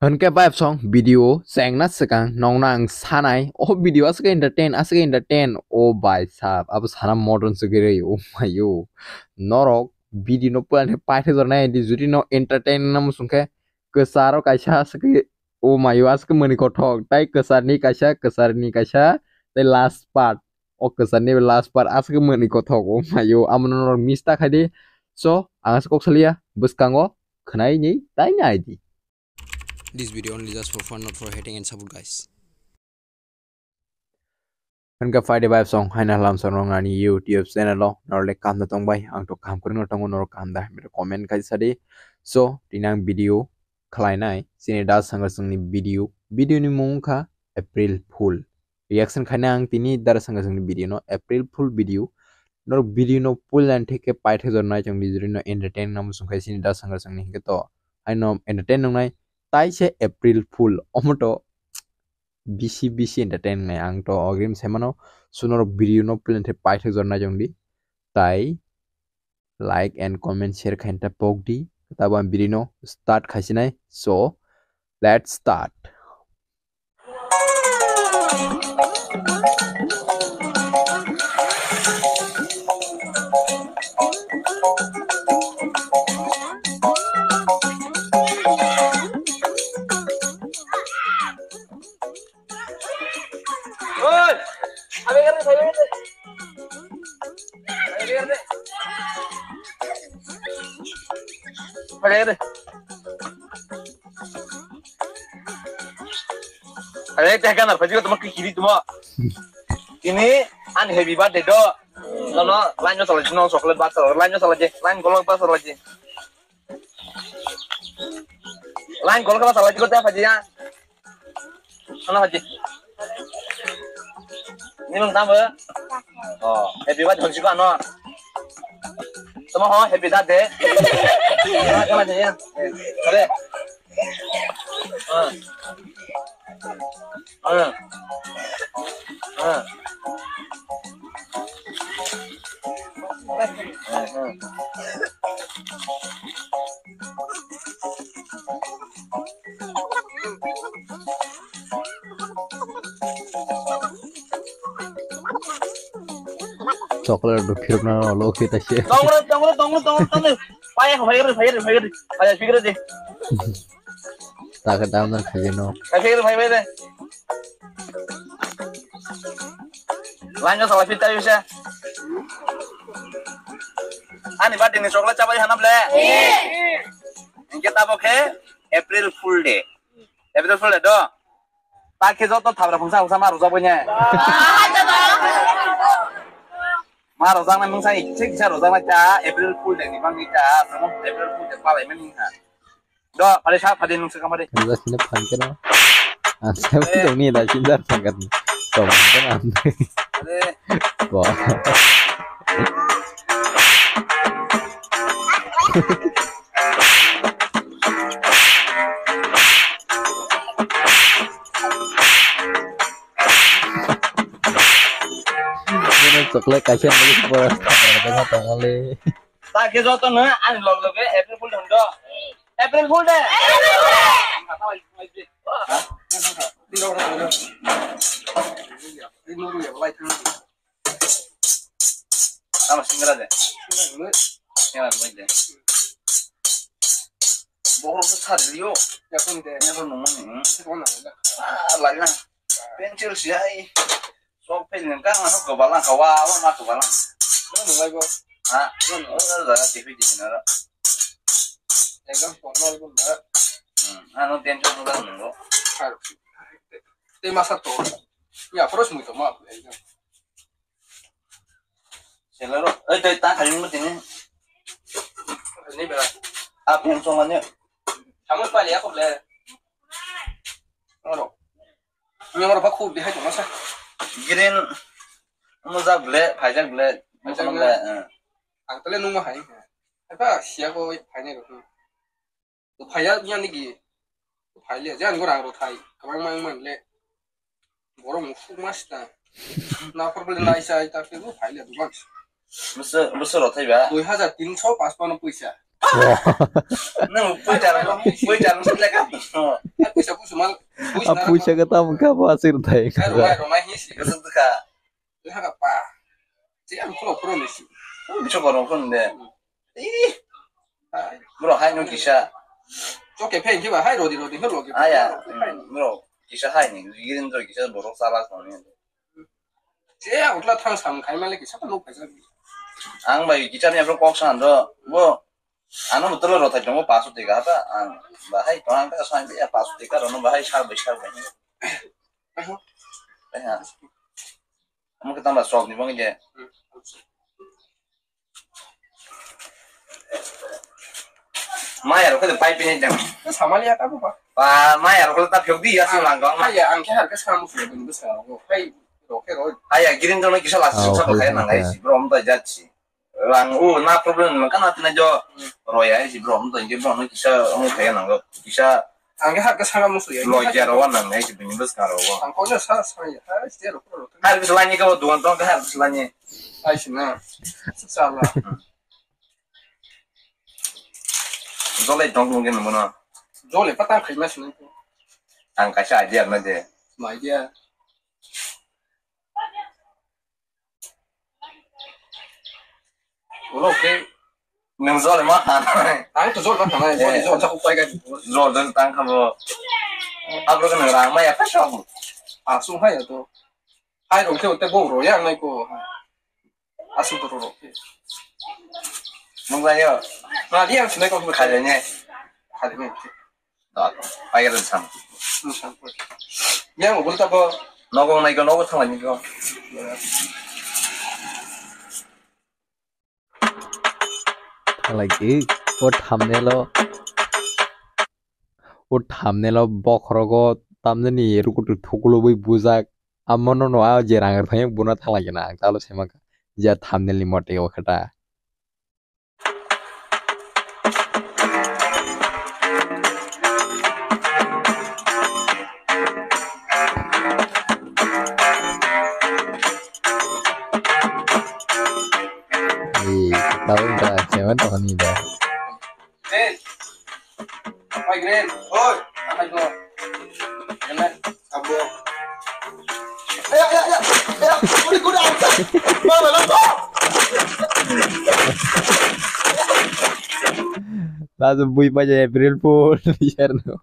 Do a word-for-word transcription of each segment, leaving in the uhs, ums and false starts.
Hwnkhe bai song video chengna swkang nongno ang sanai, o video aswk entertain, aswk entertain, o bai sab, abo sana modern swgwi rw, o mayo. Norok video no puila paithak jornai di, jodi no entertain na muchung khe kwcharo kaisa aswk, o mayo, aswk mani kothok, tai kwcharni kaisa, kwcharni kaisa, tai last part, o kwcharni last part aswk mani kothok, o mayo, amo norok miss ta khai di. So, ang aswk kok salia, bwskango khwnai ni tai nai di. This video only just for fun, not for hating and support, guys. Hwnkhe phaidi bai song haina lam song nong ani YouTube channel o norle kam da tong bai, ang to kam kwrwngno tongo, norok kam da hamya comment khai sadi. So tini ang video khlainai chini da sanga songni video, video ni mung kha April Fool. Reaction khaina ang tini da sanga songni video no April Fool video. Norok video no puilan theke paithak jornai chong di, jodi no entertain na muchung khai chini da sanga songni hwnkhe to haino entertain nongnai, tai se April Fool omo to bisi bisi entertain nai ang to ogrim semano. Sunoro video no puilan theke paithak jornai chong di, tai like and comment share khaina ta pok di. Tabo ang video no start khaisinai. So let's start. Oi! Abe gare, abe gare. Abe gare. Abe gare. Abe te kana phaji tuma ki kiri tuma. Ini an happy birthday do. No no, line no salaji, no chocolate bar salaji, line no salaji, line golok bar salaji. Line golok bar salaji ko te phaji ya. Ano haji. Ni mung tamo? Oh, happy birthday honsi ko ano. Tamo ho, happy birthday. Ano haji ya. Are. Ano. Ano. Chocolate rok phirokna ulo khe taise. Tongro, tongro, tongro, tongro, tongro. Paya, paya, paya, paya, paya, paya, paya. Taka dam dan khaye no. Paya, paya, paya. Lanjo sala pita yusya. Ani birthday ni chocolate chabai hana ble. Engke tabo khe April Fool Day. April Fool Day do. Ta khe joto thabra phungsa phungsa ma rojak boni. Ma rojak na mungsa ikse kisa rojak na cha April Fool Day ni bangni cha samo April Fool Day palai mani ha. Do pare sa pade nungsa kamare. Rojak sini phan keno. Ang sa dong ni da sinjar phan kan. Tong kan ang. Are. Bo. Chocolate kaisa nugwi pura tongmale. Ta khe joto no ani log loge April Fool Day hondo. April Fool Day. Tamo singra de. Singra de. Bohor se sar liyo. Yakon de. Yakon no mani. Yakon na. Ah, lagi na. Pencil si ai. Sok pe len ka ma ko balang ka wa wa ma ko balang. No no lai bo. Ha. No no. Jaga T V di na ra. Ekdam ko no bo na. Hmm. Ano tension no da no. Te masa to. Ya, pros muy to ma. Ekdam. Selero, oi, toi ta khaling mo tini. Ni bera. Apeng song ane. Kamu pali aku ble. Oro. Ni oro ba khu bihai tong sa. Green. Mo jak ble, phai jak ble. Phai jak ble. Ang tele nung ma hai. Apa sia ko phai ne ro. Phaiya niyani gi. Phaile je ang rang rok thai. Kwbang mang man le. Borok musuk mas ta. Na por bole nai sai ta ke phaile dugan. Musu musu rok thai ba. Dui hajar tinso pachpanno puisa. Nang puja rok, puja rok sila ka. Ai puisa pusu mal. Ah, puisa ka tam ka ba sir thai ka. Ai rong ai rong ai hi si ka suk ka. Leha ka pa. Si ang pro pro ni si. Bicho ko rong ko de. Ih. Bro hai no kisa. Choke phe ki ba hai rodi rodi helo ki. Aya. Bro kisa hai ni girin do kisa borok sala ko ni. Se utla thang sam khai male kisa no kaisa. Ang bai kicham ya bro kok san do. Bo ano mutlo rothai tongo pasu teka ta ang bahai to ang ka san ya pasu teka rono bahai sar bai sar bai. Aha. Amo kita mas sok ni bang je. Maya rok khe pai pini jang. Samali ya ta ba. Ba maya rok ta phiyok di ya sing lang dong. Hai ya ang khe har khe sam su ni bwsa rok. Hai rok khe rok. Hai ya giring dong kisa last sa khai nang ai si bro om ta jat si. Rang u na problem nang kana tina jo roya ai si bro om ta je bro no kisa om khai nang kisa. Ang khe har khe sanga musu ya. Logya rok nang ai si bini bwsa rok. Ang ko sa sa ya. Hai se rok rok. Har khe lani ka duan tong har khe lani. Ai si na. Sala. Jole tong mungkin mana? Jole patang khai mas nang. Ang kaisa idea na de. Ma idea. Ulo ke. Nang jole ma ha. Ang to jole ma ha. Jole jole sa upai ga. Jole jole tang kha bo. Abro ke nang rang ma ya pa sa. Asung hai to. Hai rong ke utte bo ro ya nai ko. Aswk borok rok. Nung lai yo. Na dia ang sinai kok khai ne. Khai ne. Da. Pai ga sam. Nung sam ko. Yang mo bulta bo. Nogo nai ko nogo thang lai ni ko. Thang lai ki. O thumbnail o. O thumbnail o bokhorogo tamjani rukutu thukulo bai bujak. Amono no a je rang rwphai bono thalai na ang talo sema kha. Je thumbnail ni mote o khata. Ei, talo da sema toni da. Hey. Apa Gren? Oi. Apa itu? Enak. Abo. Ayo, ayo, ayo. Ayo, kuda, kuda, apa? Mana, mana? Langsung bui aja April Fool, biar no.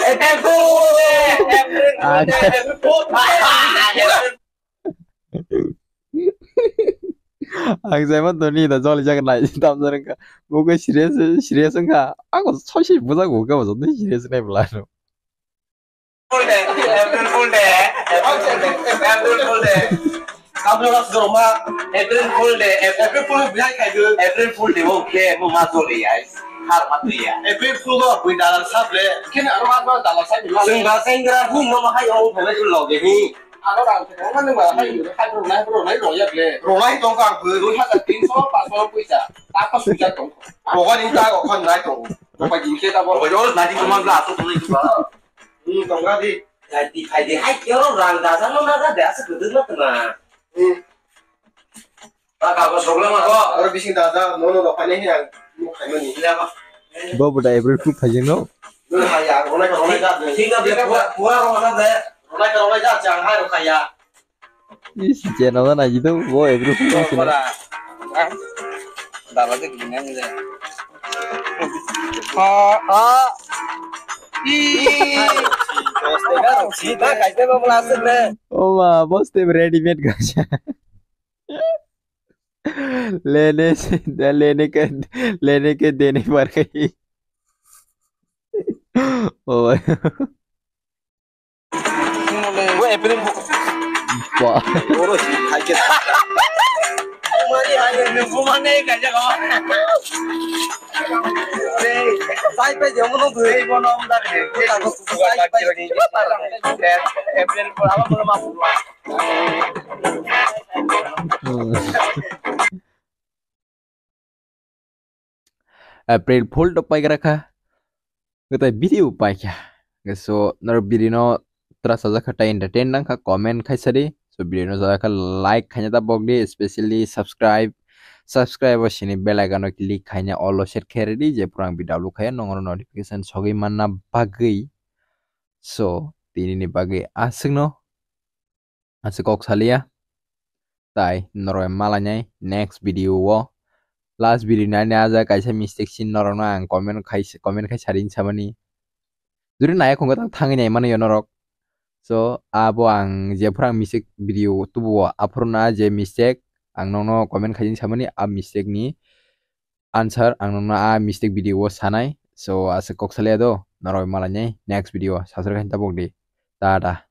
April Fool, April Fool, April Fool. Ang jema toni da joli jak nai tam jar ka. Bo ke serious serious ka. Ang so si buja go ka bo serious nai bla no. Fool day, April Fool day, April Fool day, April Fool day. Kablo ras goroma. April Fool day, April Fool bihai khai do. April Fool day o ke mo ma joli ai. Har ma tu ya. April Fool go bui dalar sable. Kene aro ma dalar sable. Sing ba sing gra hu no ma hai o phele lo ge hi. Ano rang thekong mani ba hai hai bro nai bro nai rong ya ble. Rong nai tong ka ang bwrwi. Dui hazar tinso paso poisa. Ta paso poisa tong. Bogo ni ta go khon nai tong. Bogo ni khe ta bo. Bogo ni nai tong ma bla to tong ni ba. Hmm tong ga di. Nai ti phai di hai kero rang da sa no na ga de asa kudu na tma. Hmm. Ta ka bo sogle ma ko. Aro bising da da no no no phai ni ang. Mo khai mani. Bo bo da April Fool phai jeng no. Rwlai ka rwlai ja de. Thik na ble pura pura rwlai ja de. Rwlai ka rwlai ja chang hai rwlai ya. Is channel na jido bo April Fool sina. Dala de gini nang de. Ha ha. I. Sida kaise ba mula asik ne. O ma, boste ready made gacha. Lene se, lene ke, lene ke dene par gayi. Oh. Bo April Fool. Wah. Oro si hai ke. Mari hai ne bumane kaja ko. Sai pe jomo no dui bono amdar ne. Sai pe April Fool aba bono ma. Hmm. April Fool to paigra kha. Gata video paikha. So, nor video no trust aja kha ta entertain nang kha comment khai sadi. To video no jagakhe like khaina ta bokdi, especially subscribe. Subscribe o sini bell icon o click khaina all o set khe redi, je pura ang video upload khayo nongro notification sogwi manna bagwi. So, tini ni bagwi aswkno, aswk kok salia. Tai norok malainai next video o. Last video nai nai aja kaisa mistake sin norokno ang comment khai, comment khai sarin samani. Juri naya khungo tang thangwi nai mano yo norok. So, abo ang je phurang mistake video tubuo, aphuru na je mistake ang nokno comment khai samani, a mistake ni answer ang nokno a mistake video o sanai. So, aswk kok salia do, norok malainai next video, subscribe khai tabok di. Tata.